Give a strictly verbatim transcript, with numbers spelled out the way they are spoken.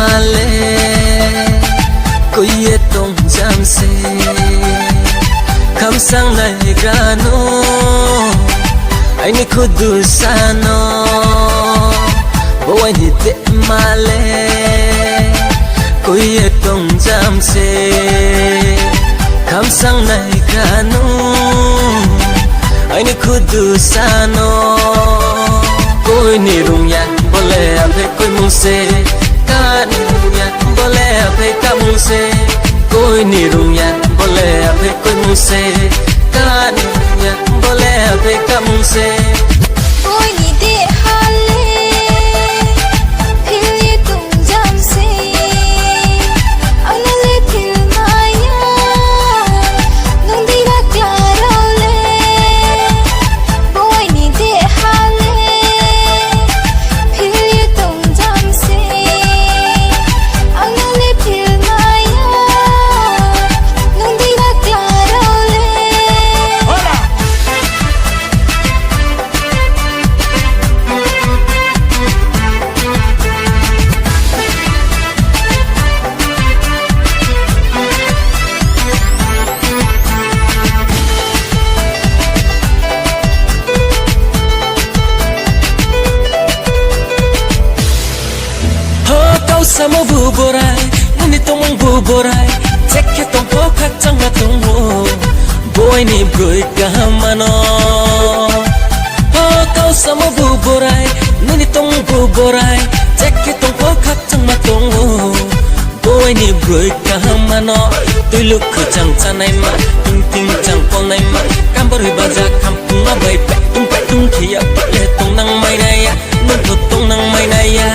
Ale, kuye tong jamse, kamsang nai gano, aini khudu sano, bo aini te male, kuye tong jamse, kamsang nai gano, aini khudu sano, koi ni rungya, bole aphe koi mungse, kani rungya, bole aphe kamungse, koi ni rungya, bole aphe koi mungse, kani rungya, bole aphe kamungse. Koi ni de hale, phil ye tong jamse, ang le phil maya, nung di ga klarau le. Boy ni de hale, phil ye tong jamse, ang le phil maya, nung di ga klarau le. Ho kau samo bu borai, nini tongmung bu borai, chekhe tongkho khakchangma tongo, boini broi kaham mano. Ho kau samo bu borai, nini tongmung bu borai, chekhe tongkho khakchangma tongo, boini broi kaham mano. Twi lukhu chang chanai ma, ting ting chang kolnai ma, kambarwi baja khampungma bai petung petung khiya, pale tongnang mainaya, nungkho tongnang mainaya.